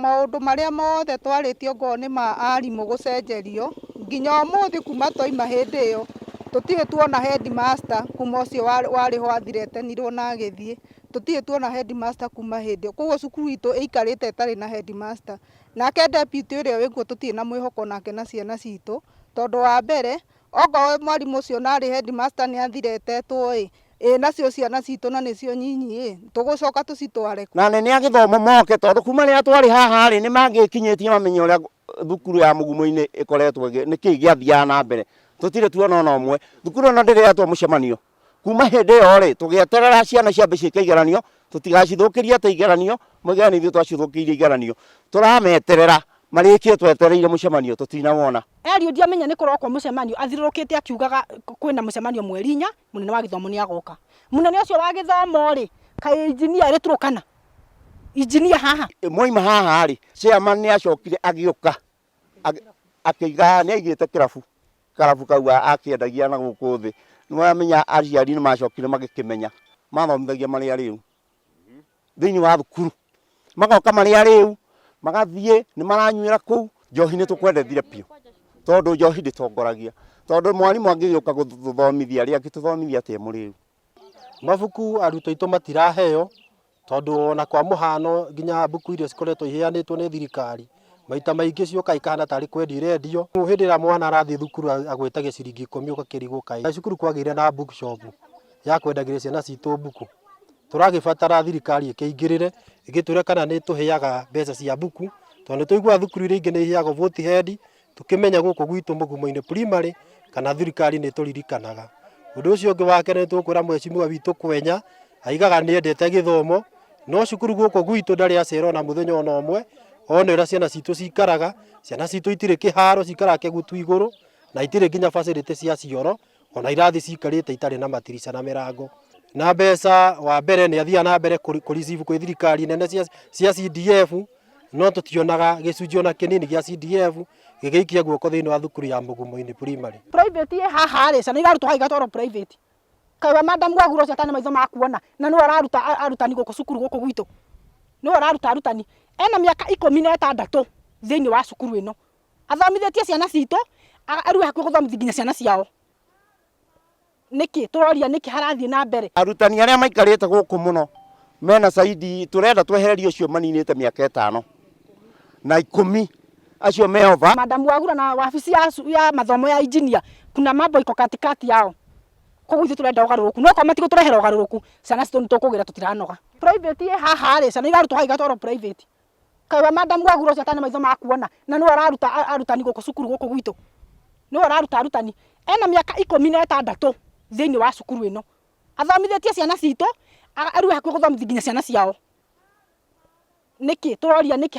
Maũndũ marĩa mothe twarĩtio ngoo nĩ ma arimũ gũcenjerio nginya ũmũthĩ kuma twaima hĩndĩ ĩyo tũtirĩ tuona headmaster kuma ũcio warĩ ho athiretenirwo na agĩthiĩ. Tũtirĩ tuona headmaster kuma hĩndĩ ĩyo. Koguo cukuru itũ ĩikarĩte ĩtarĩ na headmaster. Nake deputy ũrĩa wĩkuo tũtirĩ na mwĩhoko nake na ciana citũ, tondũ wa mbere okorwo mwarimũ ũcio na arĩ headmaster nĩ athiretetwo ĩ, ĩ nacio ciana citũ na nĩcio nyinyi ĩ, tũgũcoka tũcitware kũ? Na anene a gĩthomo moke, tondũ kuma rĩrĩa twarĩ haha rĩ, nĩ mangĩkinyĩtie mamenye ũrĩa thukuru ya Mũgumo-inĩ ĩkoretwo, nĩkĩ gĩathiaga na mbere. Tũtirĩ tuona ona ũmwe. Thukuru ĩno ndĩrĩ yetwo mũcemanio kuma hĩndĩ ĩyo rĩ. Tũgĩeterera ciana ciambe ciĩke igeranio, tũtigacithũkĩrie atĩ igeranio moige nĩ ithuĩ twacithũkĩirie igeranio. Tũrameterera marĩkie, twetereire mũcemanio tũtinawona. Eliud ndiamenya nĩ kũrokwo mũcemanio, athiũrũrũkĩte akiugaga kwĩna mũcemanio mweri 4, mũnene wa gĩthomo nĩ agoka. Mũnene ũcio wa gĩthomo rĩ, kaĩ engineer ĩrĩ Turkana, engineer haha? Mwaima haha rĩ, chairman nĩ acokire agĩũka akĩiga nĩ aigĩte kĩrabu, karabu kau akĩendagia na gũkũ thĩ. Nĩ wamenya aciari nĩ macokire magĩkĩmenya mathomithagia marĩ arĩu thĩinĩ wa thukuru, magoka marĩ arĩu, magathiĩ nĩ maranyuĩra kũu njohi. Nĩ tũkwendethire biũ, tondũ njohi ndĩtongoragia, tondũ mwarimũ angĩgĩũka gũtũthomithia rĩ, angĩtũthomithia atĩa mũrĩu? Mabuku arutwo aitũ matiraheo, tondũ ona kwa mũhano nginya mbuku iria cikoretwo iheanĩtwo nĩ thirikari, maita maingĩ ciũkaga ikahana tarĩ kwendio irendio. Hĩndĩ ĩrĩa mwana arathiĩ thukuru agwĩtagia ciringi 10, ũgakĩrigwo kaĩ cukuru kwagĩire na bookshop ya kwendagĩria ciana citũ mbuku. Tũragĩbatara thirikari ĩkĩingĩrĩre, ĩgĩtwĩre kana nĩ ĩtũheaga mbeca cia mbuku, tondũ nĩ tũiguaga thukuru iria ingĩ nĩ iheagwo vote head. Tũkĩmenya gũkũ gwitũ Mũgumo-inĩ Primary kana thirikari nĩ ĩtũririkanaga. Ũndũ ũcio ũngĩ wa kerĩ, nĩ tũkwĩra mheshimiwa witũ Kwenya aigaga nĩ endete gĩthomo, no cukuru gũkũ gwitũ ndarĩ acera ona mũthenya ona ũmwe one ũrĩa ciana citũ cikaraga. Ciana citũ itirĩ kĩharo, cikaraga kĩgutu igũrũ, na itirĩ nginya facility cia cioro, ona irathi cikarĩte itarĩ na matirica na mĩrango. Na mbeca wa mbere nĩ athiaga na mbere kũ receive kwĩ thirikari nene cia CDF, no tũtionaga gĩcunjĩ ona kĩnini gĩa CDF gĩgĩikia guoko thĩinĩ wa thukuru ya Mũgumo-inĩ Primary. Private ĩ haha rĩ, ciana irarutwo haha igatwarwo private. Kaĩ we madam Wagura ũcio atarĩ maitho ma kuona na nĩwe ũraruta arutani gũkũ cukuru gũkũ gwitũ? Nĩwe ũraruta arutani, ena mĩaka 16 thĩinĩ wa cukuru ĩno, athomithĩtie ciana citũ, rĩu hakuhĩ gũthomithia nginya ciana ciao. Nĩkĩ tũroria nĩkĩ harathiĩ na mbere? Arutani arĩa maikarĩte gũkũ mũno mena saidi, tũrenda twehererio ũcio maninĩte mĩaka 5 na 10, acio me over. Madam Wagura na wabici ya mathomo ya engineer, kuna mambo iko katikati yao. Koguo ithuĩ tũrenda ũgarũrũku, no korwo matigũtũrehera ũgarũrũku, ciana citũ nĩ tũkũgĩra, tũtiranoga. Private ĩ haha rĩ, ciana irarutwo haha igatwarwo private. Kaĩ we madam Wagura ũcio atarĩ maitho ma kuona na nĩwe ũraruta arutani gũkũ cukuru gũkũ gwitũ? Nĩwe ũraruta arutani, ena mĩaka 16 thĩinĩ wa cukuru ĩno, athomithĩtie ciana citũ, rĩu hakuhĩ gũthomithia nginya ciana ciao. Nĩkĩ tũroria nĩkĩ?